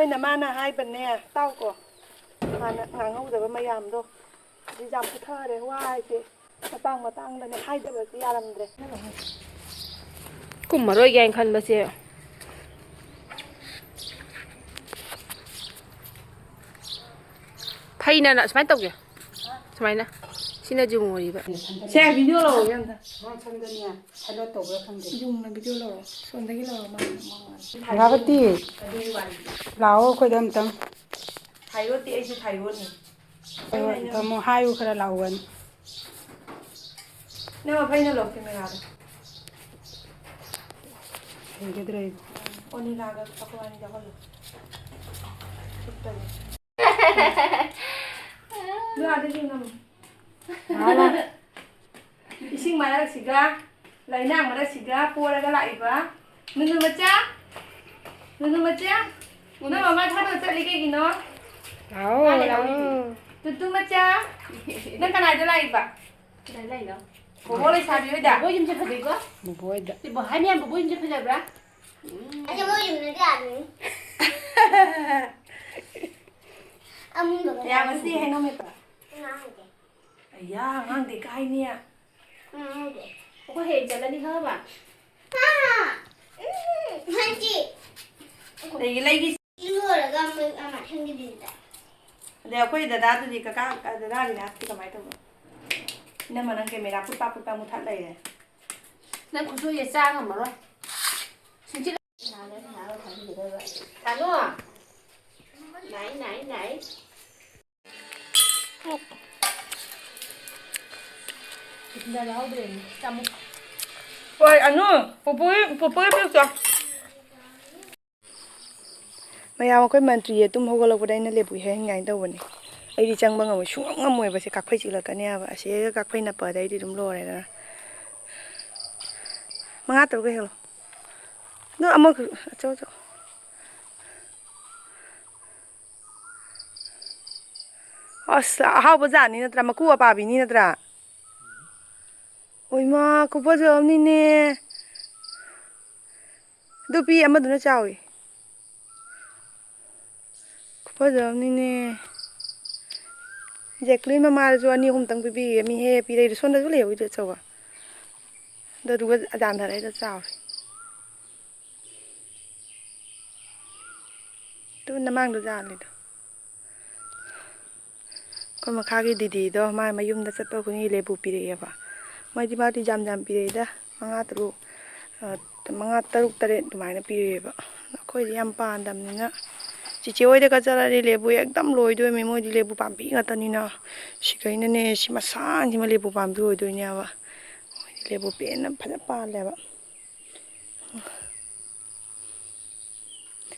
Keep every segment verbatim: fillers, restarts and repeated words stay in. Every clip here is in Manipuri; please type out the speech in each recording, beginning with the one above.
ꯑꯩꯅ ꯃꯥꯅ ꯍꯥꯏꯕꯅꯦ, ꯇꯥꯎꯀꯣ꯫ ꯍꯥꯟꯅ ꯉꯥꯡꯍꯧꯗꯕ ꯃꯌꯥꯝꯗꯣ꯫ ꯑꯗꯨ ꯌꯥꯝ ꯄꯨꯊꯔꯦ, ꯋꯥ ꯍꯥꯏꯁꯦ꯫ ꯃꯇꯥꯡ ꯃꯇꯥꯡꯗꯅꯦ, ꯍꯥꯏꯗꯕꯁꯨ ꯌꯥꯔꯝꯗ꯭ꯔꯦ꯫ ꯀꯨꯝꯃꯔꯣꯏꯒꯦ ꯍꯥꯏꯅ ꯈꯟꯕꯁꯦ꯫ ꯐꯩꯅꯅ ꯁꯨꯃꯥꯏꯅ ꯇꯧꯒꯦ꯫ ꯁꯨꯃꯥꯏꯅ꯫ ꯁꯤꯅ ꯖꯨꯡ ꯑꯣꯏꯔꯤꯕ꯫ ꯁꯦ, ꯚꯤꯗꯤꯑꯣ ꯂꯧꯔꯒꯦ ꯑꯝꯇ꯫ ꯃꯥ ꯁꯝꯗꯅꯦ ꯁꯥꯏꯂꯣꯠ ꯇꯧꯕ꯭ꯔꯥ ꯈꯪꯗꯦ꯫ ꯌꯨꯝꯅ ꯚꯤꯗꯤꯑꯣ ꯂꯧꯔꯣ꯫ ꯁꯣꯝꯗꯒꯤ ꯂꯧꯔꯣ, ꯃꯥ, ꯃꯥ, ꯃꯥ꯫ ꯍꯪꯒꯥꯕꯇꯤ, ꯑꯗꯨꯒꯤ ꯋꯥꯔꯤꯗꯤ꯫ ꯂꯥꯛꯑꯣ ꯑꯩꯈꯣꯏꯗ ꯑꯝꯇꯪ꯫ ꯊꯥꯏꯔꯣꯠꯇꯤ ꯑꯩꯁꯨ ꯊꯥꯏꯔꯣꯠꯅꯤ꯫ ꯍꯣꯏ, ꯍꯣꯏ, ꯇꯥꯃꯣ, ꯍꯥꯏꯌꯨ ꯈꯔ ꯂꯥꯎꯒꯅꯤ꯫ ꯅꯪ ꯃꯐꯩꯅ ꯂꯧ ꯀꯦꯃꯦꯔꯥꯗꯣ꯫ ꯍꯩꯒꯗ꯭ꯔꯥ ꯑꯩꯕꯨ? ꯑꯣꯅꯤꯂꯥꯒ ꯑꯩꯈꯣꯏꯕꯥꯅꯤ ꯌꯥꯎꯍꯜꯂꯣ꯫ ꯍꯤꯞꯄꯒꯦ꯫ ꯑꯗꯨ ꯑꯥꯗ ꯌꯦꯡꯉꯝꯃꯣ꯫ ꯃꯥꯅ ꯏꯁꯤꯡ ꯃꯔꯛꯁꯤꯒ, ꯂꯩꯅꯥꯡ ꯃꯔꯛꯁꯤꯒ ꯄꯣꯔꯒ ꯂꯥꯛꯏꯕ ꯅꯨꯅꯨ ꯃꯆꯥ, ꯅꯨꯅꯨ ꯃꯆꯥ, ꯅꯪ ꯃꯃꯥ ꯊꯥꯗꯣꯛꯑ ꯆꯠꯂꯤ ꯀꯩꯒꯤꯅꯣ? ꯂꯥꯛꯑꯣ, ꯃꯥ ꯂꯩꯍꯧꯔꯤꯗꯨꯗꯤ꯫ ꯂꯥꯛꯑꯣ꯫ ꯇꯨꯇꯨ ꯃꯆꯥ, ꯅꯪ ꯀꯅꯥꯏꯗ ꯂꯥꯛꯏꯕ? ꯀꯗꯥꯏ ꯂꯥꯛꯏꯅꯣ? ꯕꯣꯕꯣ ꯂꯩꯁꯥꯕꯤ ꯍꯣꯏꯗ? ꯕꯣꯕꯣ ꯌꯨꯝꯁꯦ ꯐꯖꯩꯀꯣ? ꯕꯣꯕꯣ ꯍꯣꯏꯗ꯫ ꯁꯤ ꯕꯣ-, ꯍꯥꯏ ꯃꯌꯥꯝ ꯕꯣꯕꯣ ꯌꯨꯝꯁꯦ ꯐꯖꯕ꯭ꯔꯥ? ꯎꯝ꯫ ꯑꯁꯤ ꯃꯣꯏ ꯌꯨꯝꯗꯗꯤ ꯌꯥꯗꯕꯅꯤ꯫ ꯑꯃꯨꯟꯕꯒ ꯌꯥꯝ ꯉꯁꯤ ꯍꯩꯅꯧ ꯃꯦꯠꯄ꯫ ꯉꯥꯡꯗꯦ꯫ ꯑꯌꯥ, ꯉꯥꯡꯗꯦ ꯀꯥꯏꯅꯦ꯫ ꯉꯥꯡꯗꯦ꯫ ꯑꯩꯈꯣꯏ ꯍꯌꯦꯡ ꯆꯠꯂꯅꯤ ꯈꯪꯉꯕ? ꯍꯥ? ꯎꯝ, ꯍꯥꯏꯗꯤ꯫ ꯂꯩꯒꯤ, ꯂꯩꯒꯤ꯫ ꯂꯣꯏꯔꯒ ꯑꯃꯨꯛ ꯃꯊꯪꯒꯤꯗꯨꯗ꯫ ꯑꯗꯩ ꯑꯩꯈꯣꯏ ꯗꯗꯥꯗꯨꯗꯤ, ꯀꯀꯥ, ꯗꯗꯥ ꯔꯤꯅꯥꯁꯇꯤ ꯀꯃꯥꯏꯅ ꯇꯧꯕ? ꯏꯅꯝꯃ, ꯅꯪ ꯀꯦꯃꯦꯔꯥ ꯄꯨꯠ ꯄꯥꯠ ꯄꯨꯠ ꯄꯥꯠ ꯃꯨꯊꯠ ꯂꯩꯔꯦ꯫ ꯅꯪ ꯈꯨꯠꯁꯣꯏꯁꯦ ꯆꯥ ꯉꯝꯃꯔꯣꯏ꯫ ꯁꯨꯡꯆꯤꯜ-, ꯁꯥꯅꯨ꯫ ꯅꯥꯏ, ꯅꯥꯏ, ꯅꯥꯏ꯫ ꯍꯣꯏ, ꯑꯅꯨ, ꯄꯨꯄꯨꯒꯤ, ꯄꯨꯄꯨꯒꯤ ꯄꯤꯔꯛꯆꯣ꯫ ꯃꯌꯥꯝ, ꯑꯩꯈꯣꯏ ꯃꯟꯇ꯭ꯔꯤ ꯇꯨꯝ ꯍꯧꯒꯠꯂꯛꯄꯗ ꯑꯩꯅ ꯂꯦꯞꯄꯨ ꯍꯦ ꯍꯥꯏꯅ ꯇꯧꯕꯅꯤ꯫ ꯑꯩꯗꯤ ꯆꯪꯕ ꯉꯝꯃꯣꯏ, ꯁꯨꯡꯉꯝ ꯉꯝꯃꯣꯏꯕ꯫ ꯁꯦ ꯀꯥꯐꯩ ꯆꯤꯛꯂꯛꯀꯅꯤ ꯍꯥꯏꯕ꯫ ꯑꯁꯤꯒ ꯀꯥꯐꯩ ꯅꯞꯄꯗ ꯑꯩꯗꯤ ꯑꯗꯨꯝ ꯂꯣꯏꯔꯦꯗꯅ꯫ ꯃꯉꯥ ꯇꯔꯨꯛ ꯍꯦꯜꯂꯣ꯫ ꯑꯗꯣ ꯑꯃꯈꯛ ꯑꯆꯧ ꯑꯆꯧ꯫ ꯑꯁ, ꯑꯍꯥꯎꯕ ꯖꯥꯠꯅꯤ ꯅꯠꯇ꯭ꯔꯥ? ꯃꯀꯨ ꯑꯄꯥꯕꯤꯅꯤ ꯅꯠꯇ꯭ꯔꯥ? ꯑꯣꯏꯃꯥ, ꯈꯨꯐꯖ ꯑꯃꯅꯤꯅꯦ꯫ ꯑꯗꯨ ꯄꯤ, ꯑꯃꯗꯨꯅ ꯆꯥꯎꯏ꯫ ꯐꯖꯕꯅꯤꯅꯦ꯫ ꯖꯦꯀ꯭ꯂꯤꯟ ꯃꯃꯥꯗꯁꯨ ꯑꯅꯤ ꯑꯍꯨꯝꯇꯪ ꯄꯤꯕꯤꯒꯦ꯫ ꯃꯤ ꯍꯦꯛ ꯍꯦꯛ ꯄꯤꯔꯛꯏꯗꯣ꯫ ꯁꯣꯝꯗꯁꯨ ꯂꯩꯍꯧꯔꯤꯗꯣ ꯑꯆꯧꯕ꯫ ꯑꯗꯨꯗꯨꯒ ꯌꯥꯟꯊꯔꯛꯏꯗꯣ ꯆꯥꯎꯔꯦ꯫ ꯑꯗꯨ ꯅꯃꯥꯡꯗ ꯌꯥꯜꯂꯤꯗꯣ꯫ ꯑꯩꯈꯣꯏ ꯃꯈꯥꯒꯤ ꯗꯤꯗꯤꯗꯣ ꯃꯥ ꯃꯌꯨꯝꯗ ꯆꯠꯄ ꯈꯨꯗꯤꯡꯒꯤ ꯂꯦꯕꯨ ꯄꯤꯔꯛꯑꯦꯕ꯫ ꯃꯥꯗꯤ, ꯃꯥꯗꯤ ꯌꯥꯝ ꯌꯥꯝ ꯄꯤꯔꯛꯏꯗ, ꯃꯉꯥ ꯇꯔꯨꯛ, ꯑ, ꯃꯉꯥ, ꯇꯔꯨꯛ, ꯇꯔꯦꯠ ꯑꯗꯨꯃꯥꯏꯅ ꯄꯤꯔꯛꯑꯦꯕ꯫ ꯑꯩꯈꯣꯏꯗꯤ ꯌꯥꯝ ꯄꯥꯟꯗꯕꯅꯤꯅ꯫ ꯆꯤꯆꯦ ꯍꯣꯏꯗꯒ ꯆꯠꯂꯗꯤ ꯂꯦꯕꯨ ꯑꯦꯛꯗꯝ ꯂꯣꯏꯗꯣꯏꯃꯤ꯫ ꯃꯣꯏꯗꯤ ꯂꯦꯕꯨ ꯄꯥꯝꯕꯤ ꯉꯥꯛꯇꯅꯤꯅ꯫ ꯁꯤꯈꯩꯅꯅꯦ, ꯁꯤ ꯃꯁꯥꯁꯤꯃ ꯂꯦꯕꯨ ꯄꯥꯝꯕꯤ ꯑꯣꯏꯗꯣꯏꯅꯦꯕ꯫ ꯃꯣꯏꯗꯤ ꯂꯦꯕꯨ ꯄꯦꯟꯅ ꯐꯖꯅ ꯄꯥꯜꯂꯦꯕ꯫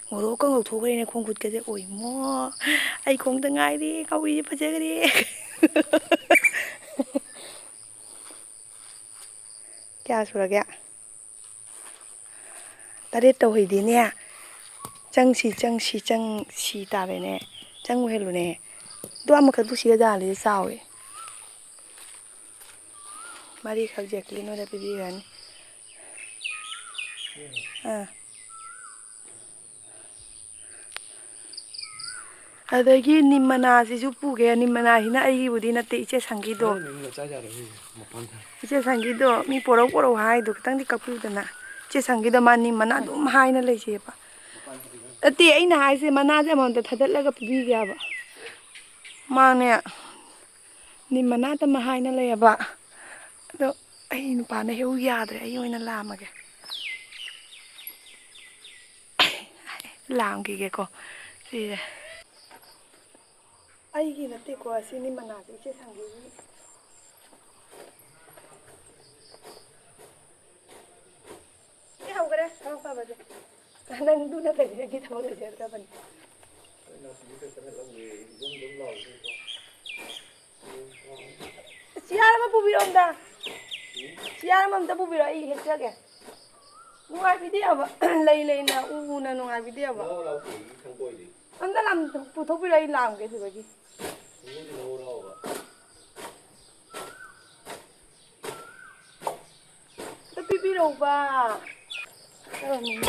ꯉꯧꯔꯣꯛꯀ ꯉꯧꯊꯣꯛꯈ꯭ꯔꯦꯅꯦ ꯈꯣꯡ ꯈꯨꯠꯀꯁꯦ꯫ ꯑꯣꯏꯃꯣ, ꯑꯩ ꯈꯣꯡꯗ ꯉꯥꯏꯔꯦ, ꯀꯥꯎꯔꯤꯁꯦ ꯐꯖꯈ꯭ꯔꯦ꯫ ꯀꯌꯥ ꯁꯨꯔꯒꯦ? ꯇꯔꯦꯠ ꯇꯧꯍꯩꯗꯦꯅꯦ꯫ ꯆꯪꯁꯤ, ꯆꯪꯁꯤ, ꯆꯪꯁꯤ ꯇꯥꯔꯦꯅꯦ꯫ ꯆꯪꯉꯨ ꯍꯦꯜꯂꯨꯅꯦ꯫ ꯑꯗꯨ ꯑꯃꯈꯛ ꯄꯨꯁꯤꯒ ꯖꯥꯂꯤꯁꯦ ꯆꯥꯎꯋꯦ꯫ ꯃꯔꯤꯈꯛ ꯖꯦꯀ꯭ꯂꯤꯟ ꯍꯣꯏꯗ ꯄꯤꯕꯤꯈ꯭ꯔꯅꯤ꯫ ꯑꯥ꯫ ꯑꯗꯒꯤ ꯅꯤꯝ ꯃꯅꯥꯁꯤꯁꯨ ꯄꯨꯒꯦ꯫ ꯅꯤꯝ ꯃꯅꯥꯁꯤꯅ ꯑꯩꯒꯤꯕꯨꯗꯤ ꯅꯠꯇꯦ, ꯏꯆꯦ ꯁꯪꯒꯤꯗꯣ꯫ ꯅꯪꯅ ꯃꯆꯥ ꯌꯥꯔꯣꯏ, ꯃꯄꯥꯟ ꯊꯥ꯫ ꯏꯆꯦ ꯁꯪꯒꯤꯗꯣ ꯃꯤ ꯄꯣꯔꯛꯎ ꯄꯣꯔꯛꯎ ꯍꯥꯏꯗꯣ ꯈꯤꯇꯪꯗꯤ ꯀꯛꯄꯤꯌꯨꯗꯅ꯫ ꯏꯆꯦ ꯁꯪꯒꯤꯗꯣ ꯃꯥ ꯅꯤꯝ ꯃꯅꯥ ꯑꯗꯨꯝ ꯍꯥꯏꯅ ꯂꯩꯖꯩꯑꯕ꯫ ꯅꯠꯇꯦ, ꯑꯩꯅ ꯍꯥꯏꯁꯦ ꯃꯅꯥꯁꯦ ꯑꯃꯃꯝꯇ ꯊꯥꯗꯠꯂꯒ ꯄꯤꯕꯤꯒꯦ ꯍꯥꯏꯕ꯫ ꯃꯥꯅꯦ, ꯅꯤꯝ ꯃꯅꯥꯗ ꯃꯍꯥꯏꯅ ꯂꯩꯌꯦꯕ꯫ ꯑꯗꯣ ꯑꯩ ꯅꯨꯄꯥꯅ ꯍꯦꯛꯎ ꯌꯥꯗ꯭ꯔꯦ, ꯑꯩ ꯑꯣꯏꯅ ꯂꯥꯝꯃꯒꯦ꯫ ꯂꯥꯝꯈꯤꯒꯦꯀꯣ ꯁꯤꯁꯦ꯫ ꯑꯩꯒꯤ ꯅꯠꯇꯦꯀꯣ, ꯑꯁꯤ ꯅꯤꯝ ꯃꯅꯥꯁꯦ ꯏꯆꯦ ꯁꯪꯒꯤꯒꯤ꯫ ꯁꯤ ꯍꯧꯈꯔꯦ ꯊꯕꯛ ꯐꯕꯁꯦ꯫ ꯅꯪ ꯑꯗꯨ ꯅꯠꯇ꯭ꯔꯗꯤ ꯅꯪꯒꯤ ꯊꯕꯛ ꯂꯣꯏꯖꯔꯗꯕꯅꯤ꯫ ꯆꯤꯌꯥꯔ ꯑꯃ ꯄꯨꯕꯤꯔꯛꯑꯣ ꯑꯝꯇ꯫ ꯆꯤꯌꯥꯔ ꯑꯃ ꯑꯝꯇ ꯄꯨꯕꯤꯔꯛꯑꯣ, ꯑꯩ ꯍꯦꯛꯆꯒꯦ꯫ ꯅꯨꯡꯉꯥꯏꯕꯤꯗꯦ ꯍꯥꯏꯕ꯫ ꯂꯩ ꯂꯩꯅ ꯎ ꯎꯅ ꯅꯨꯡꯉꯥꯏꯕꯤꯗꯦ ꯍꯥꯏꯕ꯫ ꯑꯝꯇ ꯂꯥꯝ-, ꯄꯨꯊꯣꯛꯄꯤꯔꯛꯑꯣ, ꯑꯩ ꯂꯥꯝꯒꯦ ꯁꯤꯗꯒꯤ꯫ ꯑꯝꯇ ꯄꯤꯕꯤꯔꯛꯎꯕ꯫ ꯇꯧꯔꯝꯃꯤꯅꯦ꯫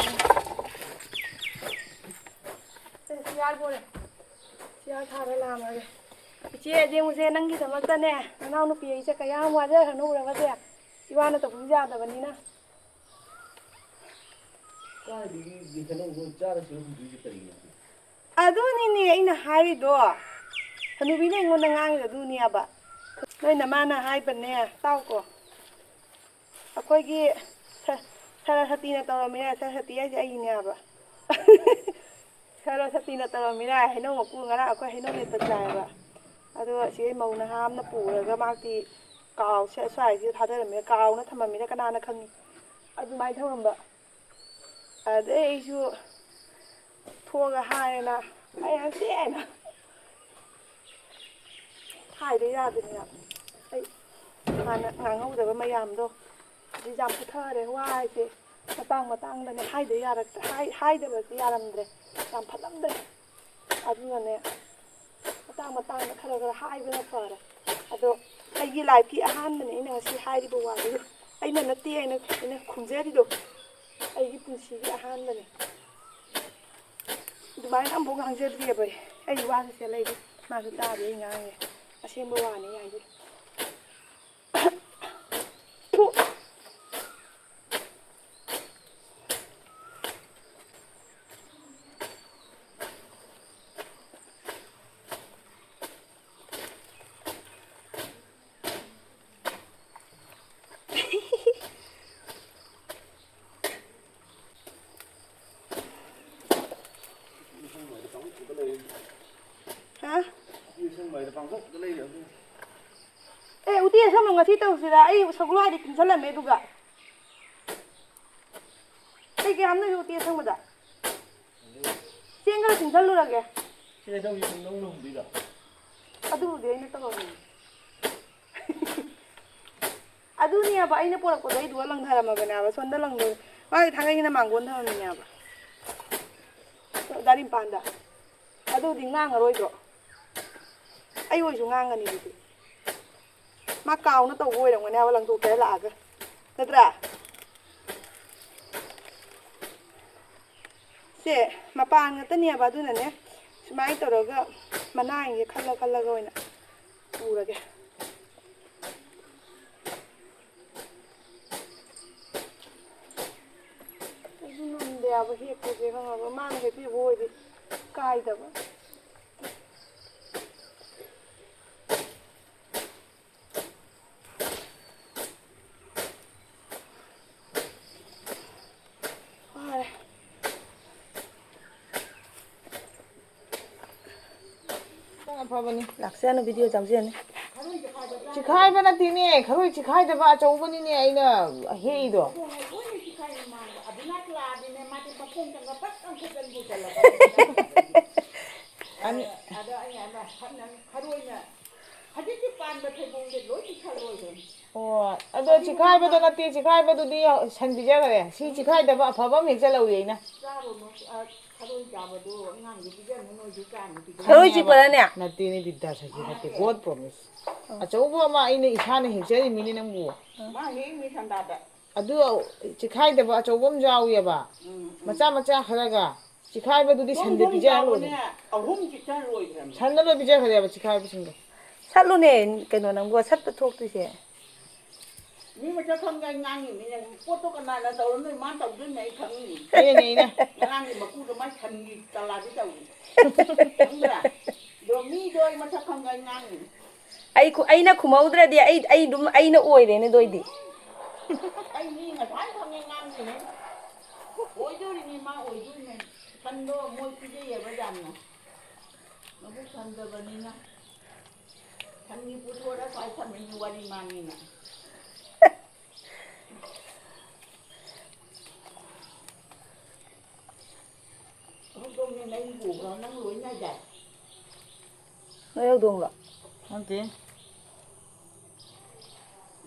ꯑꯦ, ꯁꯤ ꯌꯥꯔꯕꯣꯔꯦ꯫ ꯌꯥ ꯊꯥꯔ ꯂꯥꯝꯃꯒꯦ꯫ ꯏꯆꯦ ꯑꯖꯦꯡꯕꯁꯦ, ꯅꯪꯒꯤꯗꯃꯛꯇꯅꯦ, ꯅꯅꯥꯎꯅꯨꯄꯤ ꯑꯩꯁꯦ ꯀꯌꯥꯝ ꯋꯥꯖꯈ꯭ꯔꯅꯣ ꯎꯔꯕꯁꯦ꯫ ꯏꯋꯥꯅ ꯇꯧꯕꯤꯕ ꯌꯥꯗꯕꯅꯤꯅ꯫ ꯀꯥꯏꯗꯒꯤ ꯌꯦꯟꯁꯥꯡ ꯑꯍꯥꯎꯕ ꯆꯥꯔ ꯁꯤꯔ ꯍꯨꯟꯗꯣꯏꯁꯦ ꯀꯔꯤꯒꯤꯅꯣ? ꯑꯗꯨꯅꯤꯅꯦ ꯑꯩꯅ ꯍꯥꯏꯔꯤꯗꯣ꯫ ꯍꯅꯨꯕꯤꯅ ꯑꯩꯉꯣꯟꯗ ꯉꯥꯡꯉꯤꯗꯣ ꯑꯗꯨꯅꯦꯕ꯫ ꯅꯣꯏ ꯅꯃꯥꯅ ꯍꯥꯏꯕꯅꯦ, ꯇꯥꯎꯀꯣ꯫ ꯑꯩꯈꯣꯏꯒꯤ ꯁ-, ꯁꯔꯁꯇꯤꯅ ꯇꯧꯔꯝꯃꯤꯔ, ꯁꯔꯁꯇꯤ ꯍꯥꯏꯁꯦ ꯑꯩꯅꯦꯕ꯫ ꯁꯔꯁꯇꯤꯅ ꯇꯧꯔꯝꯃꯤꯔ, ꯍꯩꯅꯧ ꯃꯀꯨ ꯉꯔꯥꯡ ꯑꯩꯈꯣꯏ ꯍꯩꯅꯧ ꯃꯦꯠꯄ ꯆꯥꯏꯌꯦꯕ꯫ ꯑꯗꯣ ꯑꯁꯤ ꯃꯧ ꯅꯍꯥ ꯑꯃꯅ ꯄꯨꯔꯒ ꯃꯥꯗꯤ ꯀꯥꯎ-, ꯁ-, ꯁ꯭ꯋꯥꯏꯁꯤꯗ ꯊꯥꯗꯔꯝꯃꯤꯔ, ꯀꯥꯎꯅ ꯊꯝꯃꯝꯃꯤꯔ ꯀꯅꯥꯅ ꯈꯪꯉꯤ? ꯑꯗꯨꯃꯥꯏꯅ ꯊꯝꯃꯝꯕ꯫ ꯑꯗꯩ ꯑꯩꯁꯨ ꯊꯣꯛꯑꯒ ꯍꯥꯏꯔꯦꯅ, ꯑꯩ ꯌꯥꯝ ꯊꯤꯅ ꯍꯥꯏꯗ ꯌꯥꯗꯅ ꯑꯩ ꯍꯥꯟꯅ ꯉꯥꯡꯍꯧꯗꯕ ꯃꯌꯥꯝꯗꯣ ꯑꯗꯨ ꯌꯥꯝ ꯄꯨꯊꯔꯦ꯫ ꯋꯥ ꯍꯥꯏꯁꯦ ꯃꯇꯥꯡ ꯃꯇꯥꯡꯗꯅꯦ ꯍꯥꯏꯗ ꯌꯥꯔꯛꯇ-, ꯍꯥꯏ-, ꯍꯥꯏꯗꯕꯁꯦ ꯌꯥꯔꯝꯗ꯭ꯔꯦ, ꯌꯥꯝ ꯐꯠꯂꯝꯗ꯭ꯔꯦ꯫ ꯑꯗꯨꯅꯅꯦ ꯃꯇꯥꯡ ꯃꯇꯥꯡꯗ ꯈꯔ ꯈꯔ ꯍꯥꯏꯕꯅ ꯐꯔꯦ꯫ ꯑꯗꯣ ꯑꯩꯒꯤ ꯂꯥꯏꯐꯀꯤ ꯑꯍꯥꯟꯕꯅꯦ ꯑꯩꯅ ꯉꯁꯤ ꯍꯥꯏꯔꯤꯕ ꯋꯥꯗꯨ, ꯑꯩꯅ ꯅꯠꯇꯦ ꯑꯩꯅ, ꯑꯩꯅ ꯈꯨꯝꯖꯔꯤꯗꯣ, ꯑꯩꯒꯤ ꯄꯨꯟꯁꯤꯒꯤ ꯑꯍꯥꯟꯕꯅꯦ꯫ ꯑꯗꯨꯃꯥꯏꯅ ꯑꯃꯐꯥꯎ ꯉꯥꯡꯖꯗ꯭ꯔꯤꯑꯕ ꯑꯩ꯫ ꯑꯩ ꯋꯥꯁꯦ ꯁꯤꯗ ꯂꯩꯔꯤ, ꯃꯥꯁꯨ ꯇꯥꯗꯦ ꯑꯩ ꯉꯥꯡꯉꯦ꯫ ꯑꯁꯦꯡꯕ ꯋꯥꯅꯤ ꯑꯩ ꯍꯥꯏꯁꯦ꯫ ꯊꯨ꯫ ꯍꯥ? ꯑꯦ, ꯎꯇꯤ ꯑꯁꯪꯕ ꯉꯁꯤ ꯇꯧꯁꯤꯔꯥ? ꯑꯩ ꯁꯒꯣꯜ ꯍꯋꯥꯏꯗꯤ ꯇꯤꯡꯁꯜꯂꯝꯃꯦ, ꯑꯗꯨꯒ꯫ ꯀꯩ ꯀꯩ ꯍꯥꯞꯅꯒꯦ ꯎꯇꯤ ꯑꯁꯪꯕꯗ? ꯆꯦꯡ ꯈꯔ ꯇꯤꯡꯁꯜꯂꯨꯔꯒꯦ꯫ ꯁꯤꯗ ꯇꯧꯔꯤꯁꯤ ꯅꯪꯅ ꯍꯨꯟꯗꯣꯏꯔꯣ? ꯑꯗꯨꯕꯨꯗꯤ ꯑꯩꯅ ꯇꯧꯔꯝꯃꯤꯅꯦ꯫ ꯑꯗꯨꯅꯦꯕ ꯑꯩꯅ ꯄꯣꯔꯛꯄꯗꯣ ꯑꯩꯗꯨꯒ ꯂꯪꯊꯔꯝꯃꯕꯅꯦꯕ꯫ ꯁꯣꯝꯗ ꯂꯪꯗꯣꯏ-, ꯃꯥꯒꯤ ꯊꯥꯡꯒꯩꯁꯤꯅ ꯃꯥꯡꯒꯣꯟ ꯊꯝꯃꯝꯃꯤꯅꯦꯕ꯫ ꯗꯥꯔꯤꯝꯄꯥꯟꯗ꯫ ꯑꯗꯨꯗꯤ ꯉꯥꯡꯉꯔꯣꯏꯗ꯭ꯔꯣ? ꯑꯩ ꯑꯣꯏꯁꯨ ꯉꯥꯡꯉꯅꯤ ꯑꯗꯨꯗꯤ꯫ ꯃꯥ ꯀꯥꯎꯅ ꯇꯧꯕ ꯑꯣꯏꯔꯝꯒꯅꯤ ꯍꯥꯏꯕ, ꯂꯪꯊꯣꯛꯀꯦ ꯍꯥꯏ ꯂꯥꯛꯑꯒ꯫ ꯅꯠꯇ꯭ꯔꯥ? ꯁꯦ ꯃꯄꯥꯟ ꯉꯥꯛꯇꯅꯦꯕ, ꯑꯗꯨꯅꯅꯦ꯫ ꯁꯨꯃꯥꯏꯅ ꯇꯧꯔꯒ ꯃꯅꯥꯁꯤꯡꯁꯦ ꯈꯜꯂ ꯈꯜꯂꯒ ꯑꯣꯏꯅ ꯄꯨꯔꯒꯦ꯫ ꯑꯩꯁꯨ ꯉꯝꯗꯦ ꯍꯥꯏꯕ ꯍꯦꯛꯄꯁꯦ, ꯈꯪꯉꯕ? ꯃꯥꯅ ꯍꯦꯛꯄꯤꯕ ꯑꯣꯏꯗꯤ ꯀꯥꯏꯗꯕ꯫ ꯐꯔꯦ꯫ ꯑꯐꯕꯅꯤ꯫ ꯂꯥꯛꯆꯅꯨ, video ꯆꯥꯎꯖꯅꯤ꯫ ꯆꯤꯈꯥꯏꯕ ꯅꯠꯇꯦꯅꯦ, ꯈꯔꯣꯏ ꯆꯤꯈꯥꯏꯗꯕ ꯑꯆꯧꯕꯅꯤꯅꯦ ꯑꯩꯅ ꯍꯦꯛꯏꯗꯣ꯫ ꯑꯗꯨꯅ ꯂꯥꯛꯑꯗꯤꯅꯦ, ꯃꯥꯗꯤ ꯃꯈꯣꯡ ꯆꯪꯕ ꯄꯠ ꯂꯥꯎ ꯈꯨꯠꯆꯟ ꯄꯨꯁꯜꯂꯒ꯫ ꯑꯅꯤ-, ꯑꯗꯣ ꯑꯩꯅ ꯑꯃ ꯈꯪꯅ ꯈꯔꯣꯏꯅ ꯍꯧꯖꯤꯛꯇꯤ ꯄꯥꯟꯕ ꯊꯩꯕꯣꯡꯁꯦ ꯂꯣꯏ ꯄꯤꯛꯊꯠ ꯂꯣꯏꯈ꯭ꯔꯦ꯫ ꯑꯣ, ꯑꯗꯣ ꯆꯤꯈꯥꯏꯕꯗꯣ ꯅꯠꯇꯦ, ꯆꯤꯈꯥꯏꯕꯗꯨꯗꯤ ꯁꯟ ꯄꯤꯖꯈ꯭ꯔꯦ꯫ ꯁꯤ ꯆꯤꯈꯥꯏꯗꯕ ꯑꯐꯕ ꯑꯃ ꯍꯦꯛ ꯆꯠꯍꯧꯔꯤ ꯑꯩꯅ꯫ ꯆꯥꯔꯨꯅꯨ, ꯑ, ꯊꯔꯣꯏ ꯆꯥꯕꯗꯣ ꯑꯉꯥꯡꯗꯤ ꯄꯤꯖꯅꯨ, ꯅꯣꯏꯁꯨ ꯆꯥꯅꯤ ꯄꯤꯖꯅꯨ꯫ ꯊꯔꯣꯏ ꯆꯤꯛꯄꯔꯅꯦ? ꯅꯠꯇꯦꯅꯦ, ꯗꯤꯗꯥ ꯁꯈꯤ ꯅꯠꯇꯦ, ꯒꯣꯠ ꯄ꯭ꯔꯣꯃꯤꯁ꯫ ꯑꯆꯧꯕ ꯑꯃ ꯑꯩꯅ ꯏꯁꯥꯅ ꯍꯦꯛꯆꯔꯤꯃꯤꯅꯦ ꯅꯪꯕꯨ꯫ ꯃꯥ ꯍꯦꯛꯏꯃꯤ ꯁꯟꯗꯥꯗ꯫ ꯑꯗꯨ ꯆꯤꯈꯥꯏꯗꯕ ꯑꯆꯧꯕ ꯑꯃ ꯌꯥꯎꯏꯌꯦꯕ꯫ ꯎꯝ, ꯎꯝ꯫ ꯃꯆꯥ ꯃꯆꯥ ꯈꯔꯒ꯫ ꯆꯤꯈꯥꯏꯕꯗꯨꯗꯤ ꯁꯟꯗ ꯄꯤꯖꯔ ꯂꯣꯏꯔꯦ꯫ ꯑꯍꯨꯝ ꯆꯤꯛꯊꯔ ꯂꯣꯏꯈ꯭ꯔꯕꯅꯤ꯫ ꯁꯟꯗ ꯂꯣꯏ ꯄꯤꯖꯈ꯭ꯔꯦꯕ ꯆꯤꯈꯥꯏꯕꯁꯤꯡꯗꯣ꯫ ꯁꯠꯂꯨꯅꯦ, ꯀꯩꯅꯣ ꯅꯪꯕꯨ ꯁꯠꯄ ꯊꯣꯛꯇ꯭ꯔꯤꯁꯦ? ꯃꯤ ꯃꯁꯛ ꯈꯪꯗꯦ ꯑꯩ ꯉꯥꯡꯉꯤꯅꯤ꯫ ꯅꯪ ꯄꯣꯠꯇꯣ ꯀꯅꯥꯅ ꯇꯧꯔꯝꯗꯣꯏꯅꯣ? ꯃꯥꯅ ꯇꯧꯗꯣꯏꯅꯦ ꯑꯩ ꯈꯪꯉꯤꯅꯤ꯫ ꯑꯩꯅꯅꯦ, ꯑꯩꯅ꯫ ꯉꯔꯥꯡꯒꯤ ꯃꯀꯨꯗꯣ ꯃꯥꯏ ꯁꯟꯒꯤ ꯀꯂꯥꯗꯤ ꯇꯧꯏ꯫ ꯈꯪꯕ꯭ꯔꯥ? ꯑꯗꯣ ꯃꯤꯗꯣ ꯑꯩ ꯃꯁꯛ ꯈꯪꯗꯦ ꯑꯩ ꯉꯥꯡꯉꯤꯅꯤ꯫ ꯑꯩ ꯈꯨ-, ꯑꯩꯅ ꯈꯨꯝꯍꯧꯗ꯭ꯔꯗꯤ ꯑꯩ, ꯑꯩ ꯑꯗꯨꯝ ꯑꯩꯅ ꯑꯣꯏꯔꯦꯅꯦ ꯑꯗꯨ ꯑꯣꯏꯗꯤ꯫ ꯑꯩ ꯃꯤ ꯉꯁꯥꯏ ꯈꯪꯉꯦ ꯉꯥꯡꯉꯤꯅꯤ꯫ ꯑꯣꯏꯗꯣꯔꯤꯅꯤ, ꯃꯥ ꯑꯣꯏꯗꯣꯏꯅꯤ꯫ ꯁꯟꯗꯣ ꯃꯣꯏ ꯄꯤꯖꯩꯌꯦꯕ ꯌꯥꯝꯅ꯫ ꯃꯕꯨꯛ ꯊꯟꯗꯕꯅꯤꯅ꯫ ꯁꯟꯒꯤ ꯄꯨꯊꯣꯔ ꯈ꯭ꯋꯥꯏ ꯐꯝꯃꯤꯅꯤ ꯋꯥꯔꯤ ꯃꯥꯡꯉꯤꯅ꯫ ꯍꯧꯗꯣꯡꯅꯦ ꯅꯪ ꯄꯨꯕ꯭ꯔꯣ? ꯅꯪ ꯂꯣꯏ ꯅꯥꯏꯗꯥꯏ? ꯅꯣꯏ ꯍꯧꯗꯣꯡꯂꯣ? ꯅꯠꯇꯦ꯫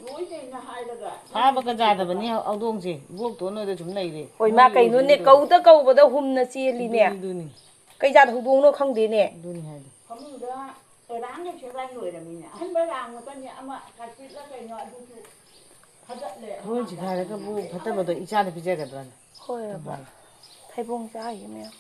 ꯂꯣꯏ ꯅꯩꯅ ꯍꯥꯏꯔꯒ꯫ ꯐꯥꯕꯒ ꯌꯥꯗꯕꯅꯤ ꯍꯧꯗꯣꯡꯁꯦ꯫ ꯏꯕꯣꯛꯇꯣ ꯅꯣꯏꯗ ꯁꯨꯝ ꯂꯩꯔꯦ꯫ ꯍꯣꯏ, ꯃꯥ ꯅꯣꯏ ꯀꯩꯅꯣꯅꯦ, ꯂꯣꯏꯗꯣꯏꯅꯤ ꯀꯧꯗ ꯀꯧꯕꯗ ꯍꯨꯝꯅ ꯆꯦꯜꯂꯤꯅꯦ꯫ ꯑꯗꯨꯅꯤ, ꯑꯗꯨꯅꯤ꯫ ꯀꯩ ꯖꯥꯠ ꯍꯧꯗꯣꯡꯅꯣ ꯈꯪꯗꯦꯅꯦ꯫ ꯑꯗꯨꯅꯤ ꯍꯥꯏꯗꯣ꯫ ꯐꯃꯨꯡꯗ ꯔꯥꯡꯒ ꯁꯦꯒꯥꯏ ꯂꯣꯏꯔꯕꯅꯤꯅꯦ꯫ ꯑꯍꯟꯕ ꯔꯥꯡ ꯃꯈꯜꯅꯤ, ꯑꯃ ꯀꯥꯔꯄꯦꯠꯂ ꯀꯩꯅꯣ ꯑꯗꯨꯁꯨ ꯐꯒꯠꯂꯦ꯫ ꯍꯣꯔꯦꯟ ꯆꯤꯈꯥꯏꯔꯒꯕꯨ ꯐꯠꯇꯕꯗꯣ ꯏꯆꯥꯗ ꯄꯤꯖꯒꯗ꯭ꯔꯥꯅꯦ? ꯍꯣꯏ, ꯑꯗꯨꯃꯥꯏꯅ꯫ ꯊꯩꯕꯣꯡ ꯆꯥ ꯍꯩꯒꯦ ꯃꯌꯥꯝ꯫